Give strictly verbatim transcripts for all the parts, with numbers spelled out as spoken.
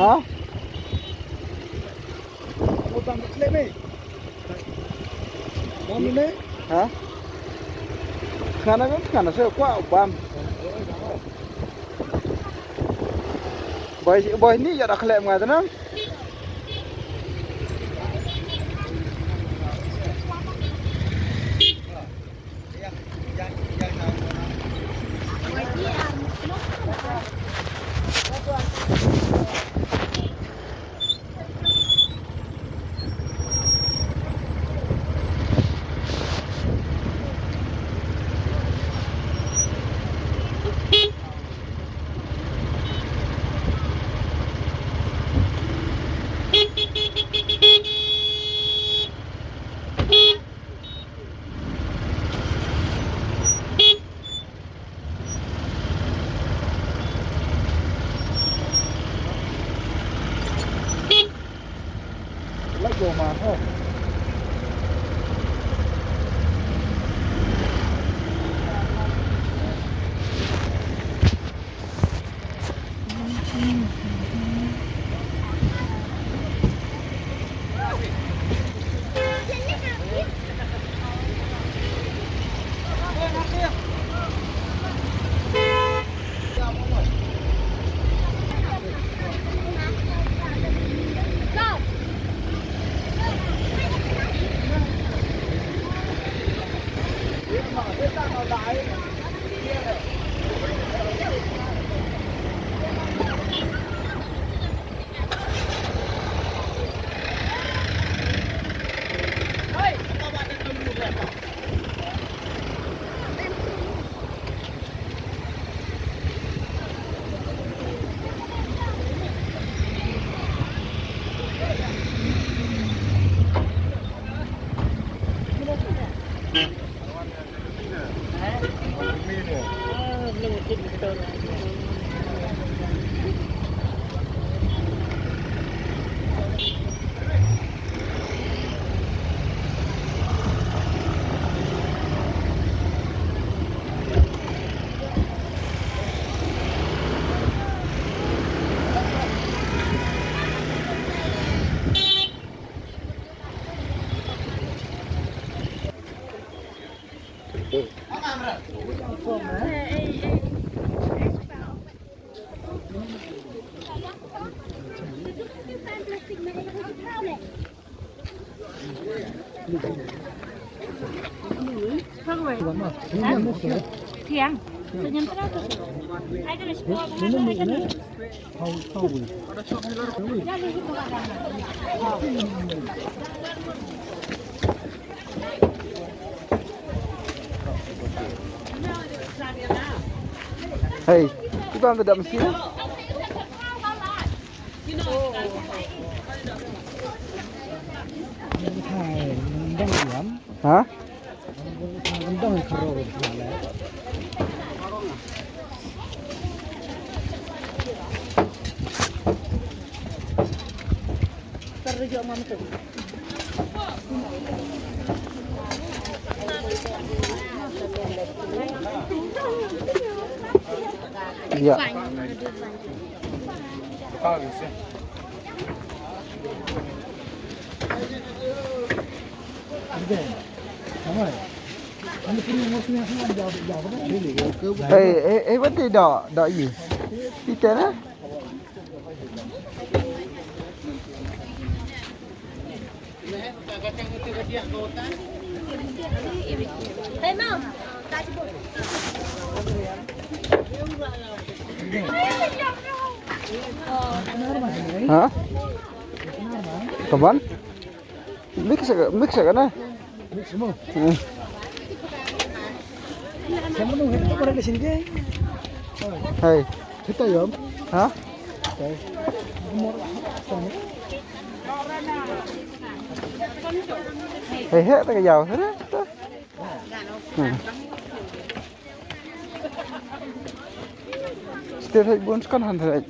Ha? Ha? Khana kan khana se kwa bam. Boy, boy ni ya dah khlem ngai tanam. Thiang. Senyum terus. Ai, terus. Hey, kita ambil dah mesin. Ha? Ya. Hey, hey, hey, what the dog, dog you? You tell her? Hey, mom. Ha? Kaban? Mix ka, mix ka na? Mix mo. Hmm. Sama nung hito para ka singge. Hey. Hito yom. Ha? Okay. Hey, hey, ta ka yaw, ha? Hmm. Stir hai bun skan han hai.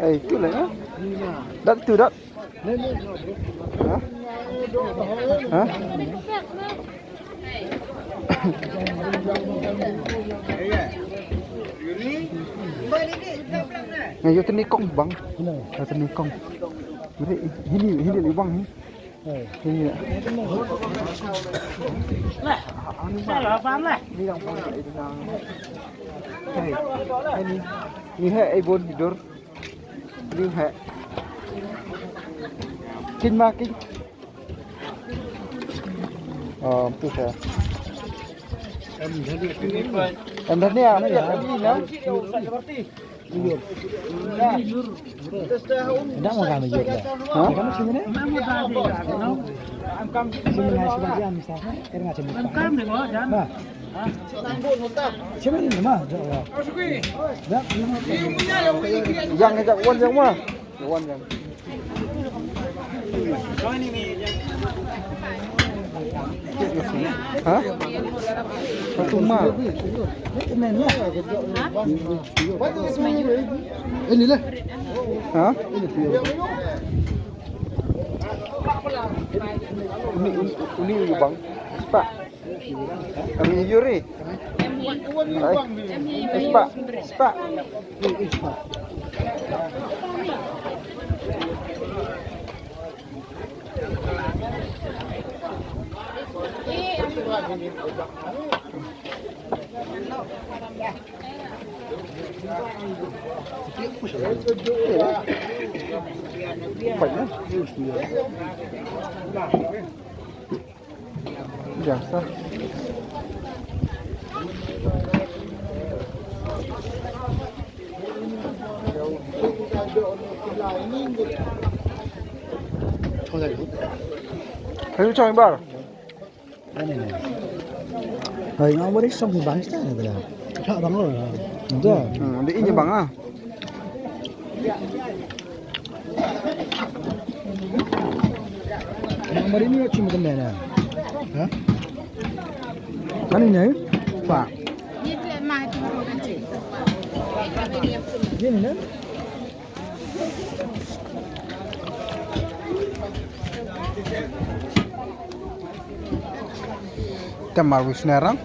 Hey, tu lah, ha? Dat tu, dat. Ha? Ha? Nga ïoh teni kong bang. Ïoh teni kong. Hini, hini, hini bang. Hini. Hini. Hini. Ni hai ai bon hidur. Liu heh. Kin ma kin. Oh, tu sa. Em dah ni ah, em ni na. Dah mau kami juga. Ha? Kami sini ni? Sini ni, sini ni, sini ni. Kami sini. Nah. Yang kejap wan yang mah. Wan yang. Ha? Satu mah. Ini lah. Ha? Ini, ini, ini bang. Pak. Kami Yuri. Ai. Spak, spak. Biasa. Kayu chong bar. Ani ni. Hai, ngau bari song bang sta ni bela. Chak bang lo. Dah. Hmm, di ini bang ah. Yang mari ni cuma kena na. Ha? Kan ini, Pak. Ini na. Tamar wisnerang.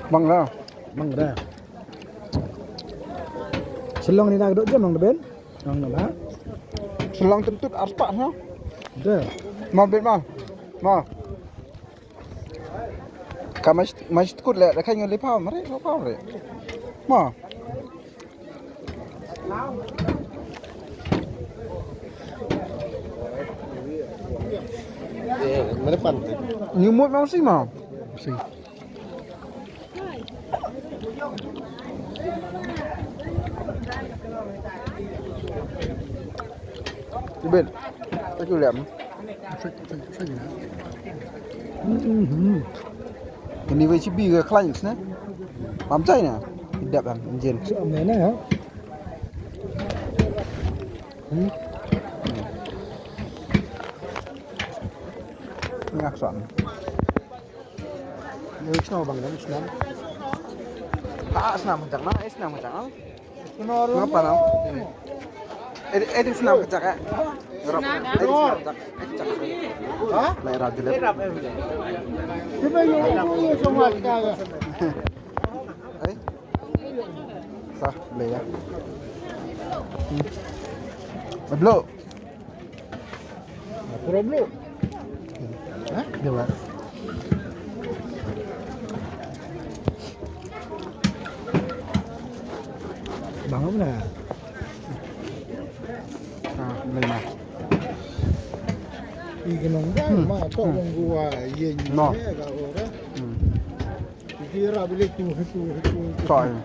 Bang da. Bang da. Shlong ni na dok jam nang deben. Nang na ba. Shlong tentut arpa ha. Da. Ma bet ma. Ma. Ka mas, mas tkut le, le kan yo le pa, mare, le pa, mare. Ma. Eh, mare pan. Ni mut ma si ma. Si. Ibet. Aku liam. Ini wei chibi ke khlaiñ sne. Pam chai na. Dap ang injin. So amena ya. Hmm. Ngak son. Ïa u shnong bang, ïa u shnong. Ah, shnong bang, ah, eh, shnong bang, ah. Ngapa nang? Eh, eh, shnong bang, eh. Ngarap, eh, shnong bang, eh. Ha? Lai rap jelep. Eh? Sah, boleh ya. Hmm. Belum. Pura belum. Ha? Dia buat. Bang apa dah? Ah, boleh mah. Ih, kenong dah, hmm, mak tok, hmm, nunggu, ah, iya, iya, no, kat orang. Hmm. Kira bilik tu, tu, tu, tu. Sorry.